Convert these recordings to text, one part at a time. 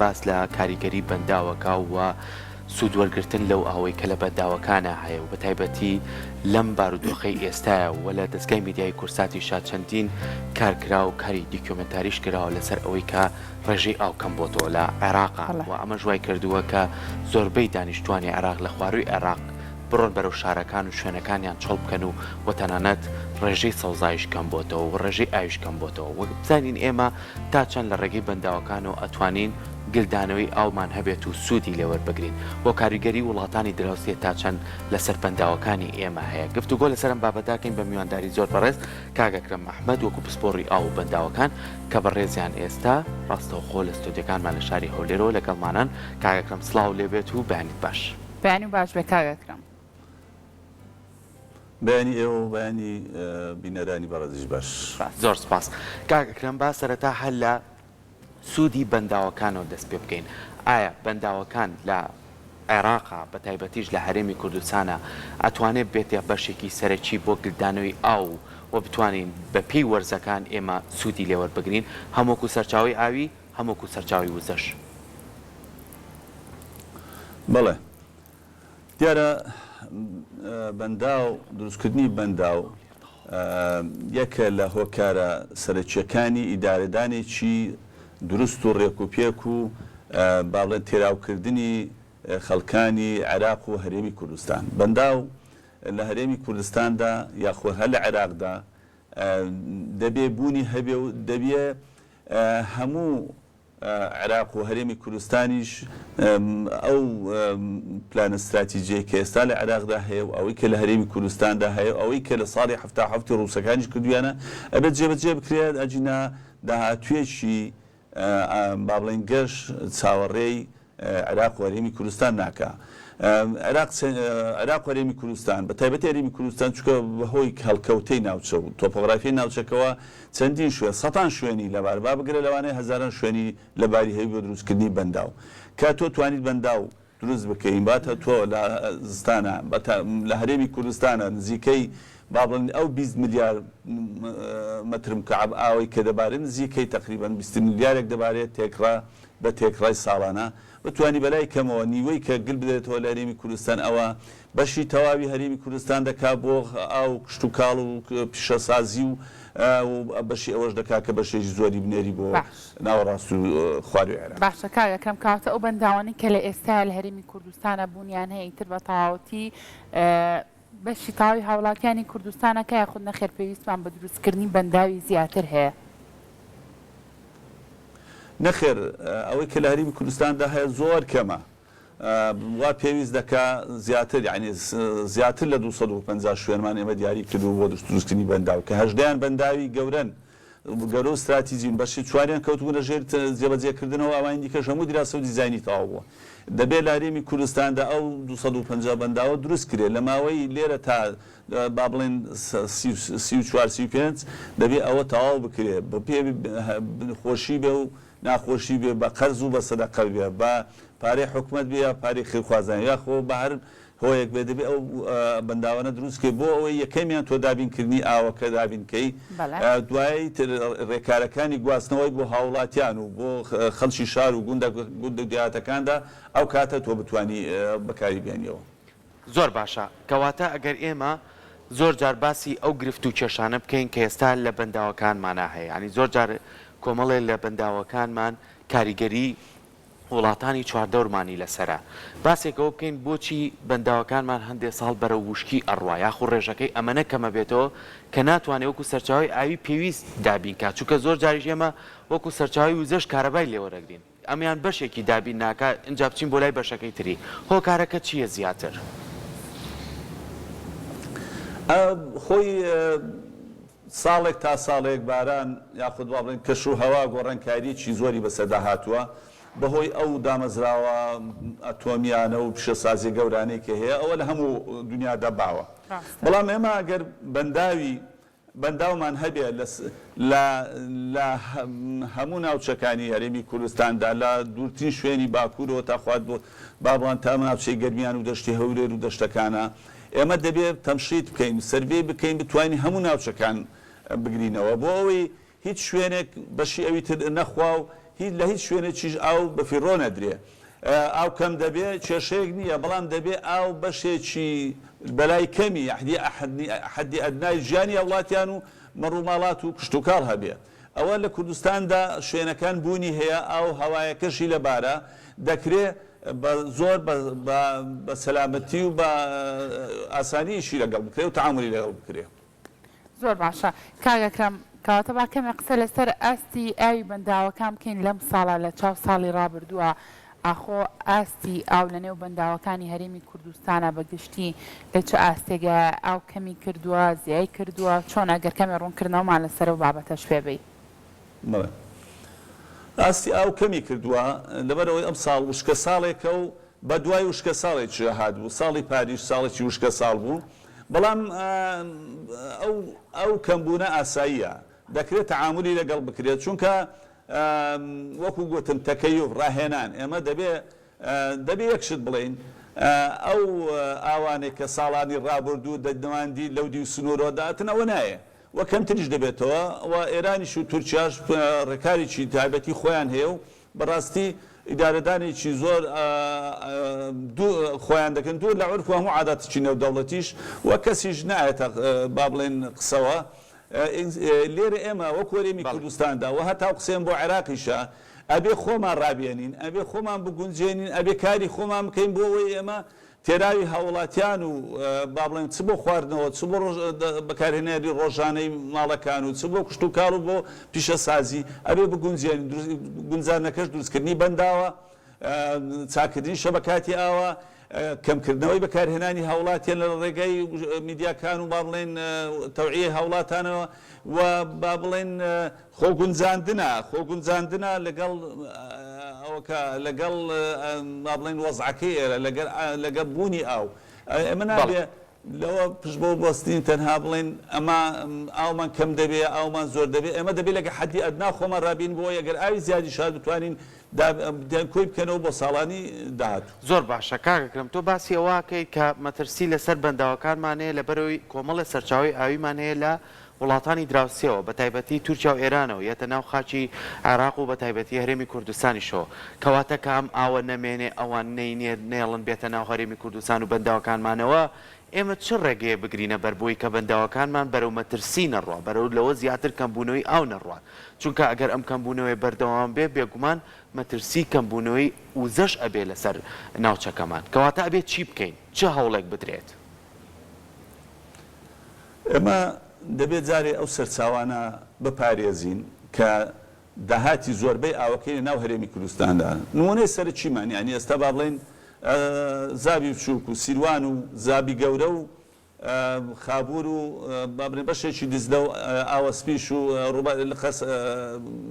باس لە کاریگەری بەنداوەکە و سوود وەرگرتن لەو ئاوەی کە لە بەنداوەکانا هەیە و بەتایبەتی لەم بارودۆخەی ئێستایا و لە دەزگای میدیایی کوردساتیشا چەندین کار کرا و کاری دیکیۆمێنتاریش کراوە لەسەر ئەوەی کە ڕێژەی ئاو کەم بۆتەوە لە عێراقا و ئەمەش وای کردووە کە زۆربەی دانیشتوانی عێراق لە خوارووی عێراق بڕۆن بەرەو شارەکان و شوێنەکانیان چۆڵ بکەن و و تەنانەت ڕێژەی سەوزایش کەم بۆتەوە و ڕێژەی ئاویش کەم بۆتەوە و بزانین ئێمە تا چەند لە ڕێگەی بەنداوەکانەوە ئەتوانین گلدانەوەی ئاومان هەبێت و سوودی لێ وەربگرین و کاریگەری وڵاتانی دراوسێ تا چەند لەسەر بەنداوەکانی ئێمە هەیە گفتوگۆ لەسەر ئەم بابەتە کەین بە میوانداری زۆر بەڕێز کاک ئەکرەم ئەحمەد وەکو پسپۆڕی ئاو و بەنداوەکان کە بەڕێزیان ئێستا ڕاستەوخۆ لە ستۆدیۆکانمان لە شاری هەولێرەوە لەگەڵمانان کاک ئەکرەم سڵاو لێبێت و بەیانیت باش. بەیانی باش بێ کاک ئەکرەم. بەیانی ئێوە و بەیانی بینەرانی بەڕێزیش باش. زۆر سپاس کاک ئەکرەم با سەرەتا هەر لە سوودی بەنداوەکانەوە دەست پێ بکەین ئایا بەنداوەکان لە عێراقا بە تایبەتیش لە هەرێمی کوردستانا ئەتوانێ بێتە بەشێکی سەرەکی بۆ گلدانەوەی ئاو و بتوانین بە پێی وەرزەکان ئێمە سوودی لێ وەربگرین هەم وەکو سەرچاوەی ئاوی هەم وەکو سەرچاوەی وزەش؟ بەڵێ دیارە بەنداو، دروستکردنی بەنداو یەکە لە هۆکارە سەرەکییەکانی ئیدارەدانێکی دروست و ڕێکوپێک و با بڵێن تێراوکردنی خەڵکانی عێراق و هەرێمی کوردستان. بەنداو لە هەرێمی کوردستاندا یاخۆ هەر لە عێراقدا دەبێ بوونی هەبێ و دەبێ هەموو عێراق و هەرێمی کوردستانیش ئەو پلانە ستراتیجیەی کە ئێستا لە عێراقدا هەیە و ئەوەی کە لە هەرێمی کوردستاندا هەیە و ئەوەی کە لە ساڵی 77 ی ڕووسەکانیش کردوویانە ئەبێت جێبەجێ بکرێت ئەگینا داهاتوویەکی با بڵێین گەش چاوەڕێی عێراق و هەرێمی کوردستان ناکا. عێراق عێراق و هەرێمی کوردستان بە تایبەتی هەرێمی کوردستان چونکە بە هۆی هەڵکەوتەی ناوچە و تۆپۆگرافیای ناوچەکەوە چەندین شوێن سەتان شوێنی لەبار با بگرە لەوانەیە هەزاران شوێنی لەباری هەبی بۆ دروستکردنی بەنداو کە تۆ توانیت بەنداو دروست بکەی واتە تۆ لە زستانە لە هەرێمی کوردستانە نزیکەی با بڵێن ئەو 20 ملیار مەتر مکعب ئاوەی کە دەبارێت نزیکەی تەقریبەن 20 ملیارێک دەبارێت تێکڕا بە تێکڕای ساڵانە بتوانی بەلای کەمەوە نیوەی کە گل بدرێتەوە لە هەرێمی کوردستان ئەوە بەشی تەواوی هەرێمی کوردستان دەکا بۆ ئاو و کشتوکاڵ و پیشەسازی و بەشی ئەوەش دەکا کە بەشێکی زۆری بنێری بۆ باش. ناوەڕاست و خواروی عێراق. باشە کاک ئەکرەم کەواتە ئەو بەنداوانەی کە لە ئێستایا لە هەرێمی کوردستانا بوونیان هەیە ئیتر بە تەواوەتی بەشی تەواوی هاوڵاتیانی کوردستانە کە یاخود نەخێر پێویستمان بە دروستکردنی بەنداوی زیاتر هەیە؟ نەخێر ئەوەی کە لە هەرێمی کوردستاندا هەیە زۆر کەمە وا پێویست دەکا زیاتر یانی زیاتر لە 250 شوێنمان ئێمە دیاری کردووە بۆ دروستکردنی بەنداو کە هەژدەیان بەنداوی گەورەن گەورە و ستراتیجین بەشی چواریان کەوتبوونە ژێر جێبەجێکردنەوە ئەوانی دیکەش هەموو دیراسە و دیزاینی تەواو بووە دەبێت لە هەرێمی کوردستاندا ئەو 250 بەنداوە دروست کرێت لە ماوەی لێرە تا با بڵێین 34 35 دەبێ ئەوە تەواو بکرێ بە پێ خۆشی بێ و ناخۆشی بێ بە قەرز و بە سەدەقە بێ بە پارەی حکومەت بێ یا پارەی خێرخوازان یاخۆ بە هەر هۆیەک بێ دەبێ ئەو بەنداوانە دروست کەی بۆ ئەوەی یەکەمیان تۆ دابینکردنی ئاوەکە دابین کەی دوایی تر ڕێکارەکانی گواستنەوەی بۆ هاوڵاتیان و بۆ خەڵکی شار و گوندە گوند و دێهاتەکاندا ئەو کاتە تۆ بتوانی بەکاری بێنیەوە. زۆر باشە کەواتە ئەگەر ئێمە زۆر جار باسی ئەو گرفت و کێشانە بکەین کە ئێستا لە بەنداوەکانمانا هەیە یانی زۆر جار کۆمەڵێ لە بەنداوەکانمان کاریگەری وڵاتانی چواردەورمانی لەسەرە باسێک ئەوە بکەین بۆچی بەنداوەکانمان هەندێ ساڵ بەرەو وشکی ئەڕوا یاخو ڕێژەکەی ئەمەنە کەمەبێتەوە کە ناتوانێ وەکو سەرچاوەی ئاوی پێویست دابین کا چونکە زۆر جاریش ئێمە وەکو سەرچاوەی وزەش کارەبای لێوەرەگرین. ئەمیان بەشێکی دابین ناکا ئینجا بچین بۆ لای بەشەکەی تری هۆکارەکە چیە زیاتر؟ خۆی ساڵێک تا ساڵێک باران یاخود با بڵێین کەش و هەوا گۆڕانکارییەکی زۆری بەسەردا هاتووە بەهۆی ئەو دامەزراوە ئەتۆمیانە و پیشەسازیە گەورانەی کە هەیە ئەوە لە هەموو دنیادا باوە بەڵام ئێمە ئەگەر بەنداوی بەنداومان هەبێ لە لە لە هەموو ناوچەکانی هەرێمی کوردستاندا لە دوورترین شوێنی باکوورەوە تا خوارد بۆ با بڵێن تا ناوچەی گەرمیان و دەشتی هەولێر و دەشتەکانە ئێمە دەبێ تەمشیت بکەین سەرڤێی بکەین بتوانین هەموو ناوچەکان بگرینەوە بۆ ئەوەی هیچ شوێنێک بەشی ئەوی تر نەخوا و. هیچ لە هیچ شوێنێکیش ئاو بەفیڕۆ نەدرێ. ئاو کەم دەبێ کێشەیەک نییە، بەڵام دەبێ ئاو بەشێکی بەلای کەمی یەحدی حەدی ئەدنای ژیانی هاوڵاتیان و مەڕوماڵات و کشتوکاڵ هەبێ. ئەوە لە کوردستاندا شوێنەکان بوونی هەیە، ئاو هەوایەکەشی لەبارە، دەکرێ بە زۆر بە بە سەلامەتی و بە ئاسانی ئیشی لەگەڵ بکرێ و تەعامولی لەگەڵ بکرێ. زۆر باشە کاک ئەکرەم، کەواتە با کەمێک قسە لەسەر ئاستی ئاوی بەنداوەکان بکەین لەم ساڵە لە چاو ساڵی ڕابردووە، ئاخۆ ئاستی ئاو لە نێو بەنداوەکانی هەرێمی کوردستانا بە گشتی لە چ ئاستێگایە، ئاو کەمی کردووە، زیای کردووە، چۆنە گەر کەمێ ڕوونکردنەوەمان لەسەر ئەو بابەتەش پێ بەی؟ بەڵێ ئاستی ئاو کەمی کردووە، لەبەرئەوەی ئەمساڵ وشکە ساڵێکە و بە دوای وشکە ساڵێکیشا هاتبوو، ساڵی پاریش ساڵێکی وشکە ساڵ بوو، بەڵام ئەو ئەو کەمبوونە ئاساییە، دەکرێت تەعامولی لەگەڵ بکرێت، چونکە وەکو گوتم تەکەیوف، ڕاهێنان، ئێمە دەبێ دەبێ یەک شت بڵێین، ئەو ئاوانەی کە ساڵانی ڕابردوو دەنواندی لەو دیو سنوورەوە دەهاتن ئەوە نایە و کەمتریش دەبێتەوە و ئێرانیش و تورکیاش ڕێکارێکی تایبەتی خۆیان هەیە و بەڕاستی ئیدارەدانێکی زۆر خۆیان دەکەن دوور لە عورف و هەموو عاداتێکی نێودەوڵەتیش و کەسیش نایەتە با بڵێین قسەوە لێرە ئێمە وەکو هەرێمی کوردستاندا و هەتاو قسەیەم بۆ عێراقیشە ئەبێ خۆمان ڕابێنین ئەبێ خۆمان بگونجێنین ئەبێ کاری خۆمان بکەین بۆ ئەوەی ئێمە تێراوی هاوڵاتیان و با بڵێن چ بۆ خواردنەوە چ بۆ بەکارهێنەری ڕۆژانەی ماڵەکان و چ بۆ کشتوکاڵ و بۆ پیشەسازی ئەبێ بگونجێنین گونجاندنەکەش دروستکردنی بەنداوە چاککردنی شەبەکاتی ئاوە کەمکردنەوەی بەکارهێنانی هاوڵاتیان لە ڕێگای میدیاکان و با بڵێین تەوعیەی هاوڵاتانەوە و با بڵێین خۆگونجاندنە خۆگونجاندنە لەگەڵ ئەوەکە لەگەڵ با بڵێین وەزعەکەی ئێرە لەگەر لەگەڵ بوونی ئاو ئێمە نابێ لەوە پشت بەوە بەستین تەنها بڵێین ئەمە ئاومان کەم دەبێ ئاومان زۆر دەبێ ئێمە دەبێ لەگە حەدی ئەدنا خۆمان ڕابین بۆ ئەگەر ئاوی زیادیش هات بتوانین کۆی بکەنەوە بۆ ساڵانی داهاتوو. زۆر باشە کاک ئەکرەم تۆ باسی ئەوە ئەکەیت کە مەترسی لەسەر بەنداوەکانمان هەیە لەبەرئەوەی کۆمەڵێ سەرچاوەی ئاویمان هەیە لە وڵاتانی دراوسێوە بەتایبەتی تورکیا و ئێرانەوە یەتە ناو خاکی عێراق و بەتایبەتی هەرێمی کوردستانیشەوە کەواتە کە ئەم ئاوە نەمێنێ ئەوان نەینێر نەیەڵن بێتە ناو هەرێمی کوردستان و بەنداوەکانمانەوە ئێمە چ ڕێگەیە بگرینە بەر بۆی کە بەنداوەکانمان بەرەو مەترسی نەڕوا بەرەو لەوە زیاتر کەمبوونەوەی ئاو نەڕوات چونکە ئەگەر ئەم کەمبوونەوەیە بەردەوام بێ بێگومان مەترسی کەمبوونەوەی وزەش ئەبێ لەسەر ناوچەکەمان کەواتە ئەبێ چی بکەین چ هەوڵێک بدرێت؟ ئێمە دەبێ جارێ ئەو سەرچاوانە بپارێزین کە داهاتی زۆربەی ئاوەکەی لە ناو هەرێمی کوردستاندا نموونەی سەرەکیمان یانی ئێستا با بڵێین زابی بچووک و سیروان و زابی گەورە و خابوور و با بڵێین بەشێکی دجلە و ئاوە سپیش و ڕووبار لقە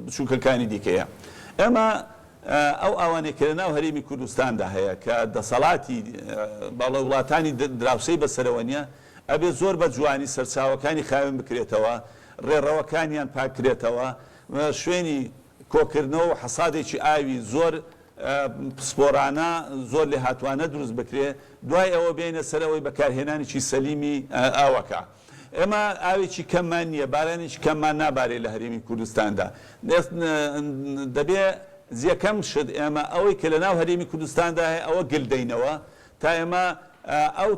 بچووکەکانی دیکەیە. ئێمە ئەو ئاوانەی کە لە ناو هەرێمی کوردستاندا هەیە کە دەسەڵاتی با بڵێین وڵاتانی دراوسێی بەسەرەوە نییە ئەبێ زۆر بە جوانی سەرچاوەکانی خاوێن بکرێتەوە، ڕێڕەوەکانیان پاککرێتەوە، شوێنی کۆکردنەوە و حەسادێکی ئاوی زۆر پسپۆرانە، زۆر لێهاتوانە دروست بکرێ، دوای ئەوە بێینە سەر ئەوەی بەکارهێنانێکی سەلیمی ئاوەکە. ئێمە ئاوێکی کەممان نییە، بارانێکی کەممان نابارێ لە هەرێمی کوردستاندا. دەبێ یەکەم شت ئێمە ئەوەی کە لەناو هەرێمی کوردستاندا هەیە ئەوە گل دەینەوە، تا ئێمە ئەو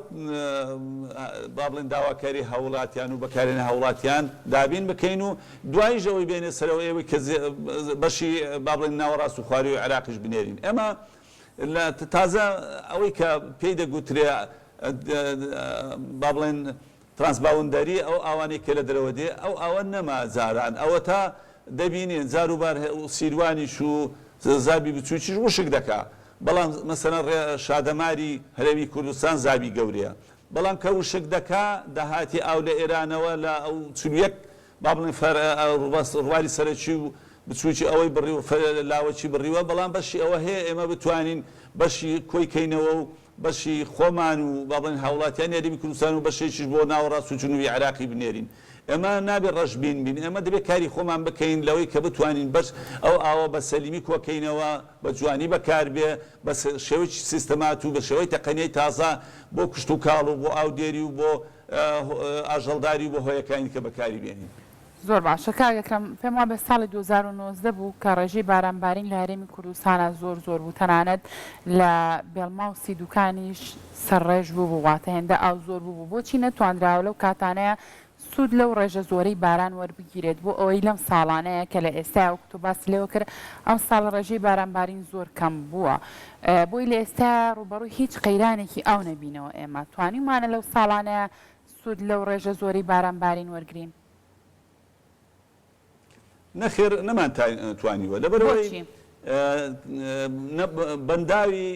با بڵێن داواکاری هاوڵاتیان و بەکارهێنانی هاوڵاتیان دابین بکەین و دواییش ئەوەی بێنێ سەرەوە ئێوەی کە بەشی با بڵێن ناوەڕاست و خوارووی عێراقیش بنێرین ئێمە لە تازە ئەوەی کە پێی دەگوترێ با بڵێن transboundary ئەو ئاوانەی کە لە دەرەوە دێ ئەو ئاوە نەما جاران ئەوەتا دەبینین جاروبار سیروانیش و زابی بچووکیش وشک دەکا بەڵام مەسەلەن ڕێ شادەماری هەرێمی کوردستان زابی گەورەیە بەڵام کە وشک دەکا داهاتی ئاو لە ئێرانەوە لە ئەو 41 با بڵێن فەر ڕووباری سەرەکی و بچووکی ئەوەی بڕیوە لاوەکی بڕیوە بەڵام بەشی ئەوە هەیە ئێمە بتوانین بەشی کۆی کەینەوە و بەشی خۆمان و با بڵێین هاوڵاتیانی هەرێمی کوردستان و بەشێکیش بۆ ناوەڕاست و جنوبی عێراقی بنێرین. ئێمە نابێ ڕەشبین بین، ئێمە دەبێ کاری خۆمان بکەین لەوەی کە بتوانین بەش ئەو ئاوە بە سەلیمی کۆکەینەوە، بە جوانی بەکار بێ، بە شێوەیەکی سیستەمات و بە شێوەی تەقەنیی تازە بۆ کشتوکاڵ و بۆ ئاودێری و بۆ ئاژەڵداری و بۆ هۆیەکانی دیکە بەکاری بێنین. زۆر باشە کاک ئەکرەم، پێم وابێ ساڵی 2019 بوو کە ڕێژەی بارانبارین لە هەرێمی کوردستانا زۆر زۆر بوو تەنانەت لە بێڵما و سیدوکانیش سەرڕێژ بووبوو واتە هێندە ئاو زۆر بووبوو بۆچی نەتوانراوە لەو کاتانەیا سوود لەو ڕێژە زۆرەی باران وەربگیرێت بۆ ئەوەی لەم ساڵانەیە کە لە ئێستایا وەکو تۆ باست لێوە کرد ئەمساڵ ڕێژەی بارانبارین زۆر کەم بووە بۆی لە ئێستایا ڕووبەڕووی هیچ قەیرانێکی ئاو نەبینەوە ئێمە توانیومانە لەو ساڵانەیا سوود لەو ڕێژە زۆرەی باران بارین وەرگرین؟ نەخێر نەمان توانیوە لەبەرئەوەی بۆچی؟ بەنداوی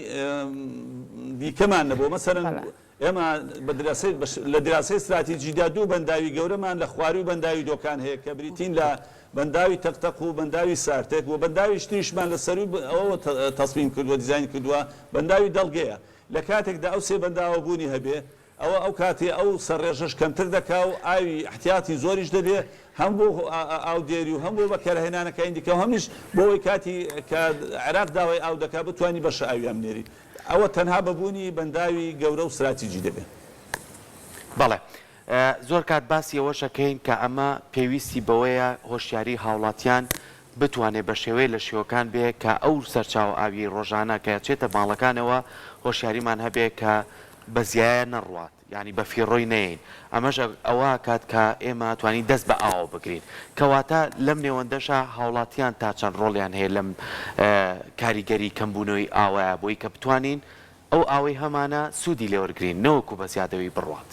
دیکەمان نەبووە مەسەلەن بەڵێ. ئێمە بە دراسەی لە دراسەی ستراتیجیدا دوو بەنداوی گەورەمان لە خوارووی بەنداوی دۆکان هەیە کە بریتین لە بەنداوی تەق تەق و بەنداوی سارتێک و بەنداویش تریشمان لە سەرووی ئەوەوە تەسمیم کردووە دیزاین کردووە بەنداوی دەڵگەیە لە کاتێکدا ئەو سێ بەنداوە بوونی هەبێ ئەوە ئەو کاتی ئەو سەرڕێژەش کەمتر دەکا و ئاوی ئیحتیاتی زۆریش دەبێ هەم بۆ ئاودێری و هەم بۆ بەکارهێنانەکانی دیکە و هەمیش بۆ ئەوەی کاتی کە عێراق داوای ئاو دەکا بتوانی بەشە ئاویان بنێری. ئەوە تەنها بە بوونی بەنداوی گەورە و ستراتیجی دەبێ. بەڵێ. زۆر کات باسی ئەوەش ئەکەین کە ئەمە پێویستی بەوەیە هۆشیاری هاوڵاتیان بتوانێ بە شێوەیە لە شێوەکان بێ کە ئەو سەرچاوە ئاویەی ڕۆژانە کە ئەچێتە ماڵەکانەوە هۆشیاریمان هەبێ کە بە زیایە نەڕوات یانی بە فیڕۆی نەیەین ئەمەش ئەوە ئەکات کە ئێمە توانین دەست بە ئاوە بگرین کەواتە لەم نێوەندەشا هاوڵاتیان تا چەند ڕۆڵیان هەیە لەم کاریگەری کەمبوونەوەی ئاوەیە بۆی کە بتوانین ئەو ئاوەی هەمانە سوودی لێوەرگرین نەوەکو بە زیادەوی بڕوات.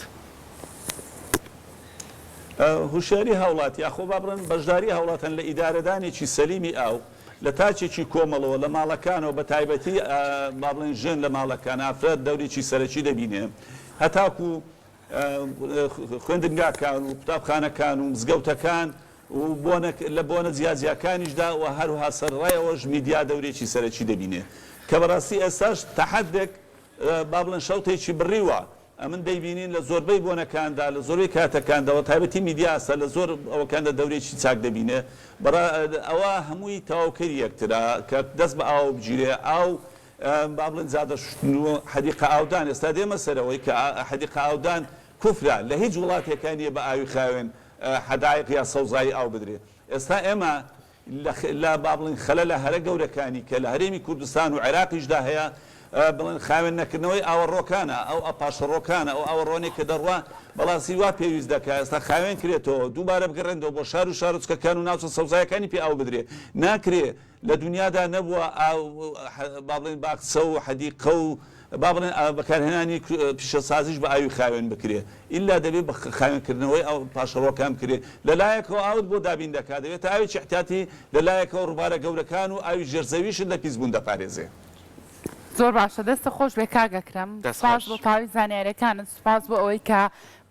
هوشیاری هاوڵاتی یاخۆ با بڵێن بەشداری هاوڵاتان لە ئیدارەدانێکی سەلیمی ئاو لە تاکێکی کۆمەڵەوە لە ماڵەکانەوە بە تایبەتی با بڵێن ژن لە ماڵەکان ئافرەت دەورێکی سەرەکی دەبینێ هەتاکو خوێندنگاکان و قوتابخانەکان و مزگەوتەکان و بۆنە لە بۆنە جیاجیاکانیشدا و هەروەها سەرەڕای ئەوەش میدیا دەورێکی سەرەکی دەبینێ کە بەڕاستی ئێستاش تەحەدێک با بڵێن شەوتێکی بڕیوە ئەمن دەیبینین لە زۆربەی بۆنەکاندا لە زۆربەی کاتەکاندا وە تایبەتی میدیا ئێستا لە زۆر ئەوەکاندا دەورێکی چاک دەبینێ بەڕا ئەوە هەمووی تەواوکەری یەکترە کە دەست بە ئاوە بگیرێ ئاو با بڵێن جادە شوشتن و حەدیقە ئاودان ئێستا دێمە سەرەوەی کە حەدیقە ئاودان کوفرە لە هیچ وڵاتێکا نیە بە ئاوی خاوێن حەدایق یا سەوزایی ئاو بدرێ ئێستا ئێمە لە لە با بڵێین خەلەلە هەرە گەورەکانی کە لە هەرێمی کوردستان و عێراقیشدا هەیە بڵێن خاوێن نەکردنەوەی ئاوەڕۆکانە ئەو پاشەڕۆکانە ئەو ئاوەڕۆنەی کە دەڕوا بەڵاسی وا پێویست دەکا ئێستا خاوێن کرێتەوە دووبارە بگەڕێنەوە بۆ شار و شارۆچکەکان و ناوچە سەوزایەکانی پێ ئاو بدرێ ناکرێ لە دونیادا نەبووە ئاو با بڵێین باخچە و حەدیقە و با بڵێن بەکارهێنانی پیشەسازیش بە ئاوی خاوێن بکرێ ئیلا دەبێ بە خاوێنکردنەوەی ئەو پاشەڕۆکان بکرێ لە لایەکەوە ئاوت بۆ دابین دەکات دەبێتە ئاوێکی ئیحتیاتی لە لایەکەوە ڕووبارە گەورەکان و ئاوی ژێر زەویشت لە پیسبوون دەپارێزێ. زۆر باشە دەستت خۆش بێ کاک ئەکرەم دەست سوپاس خۆش. بۆ تەواوی زانیاریەکانت سوپاس بۆ ئەوەی کە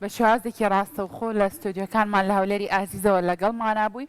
بە شێوازێکی ڕاستەوخۆ لە ستۆدیۆکانمان لە هەولێری ئازیزەوە لەگەڵمانا بووی.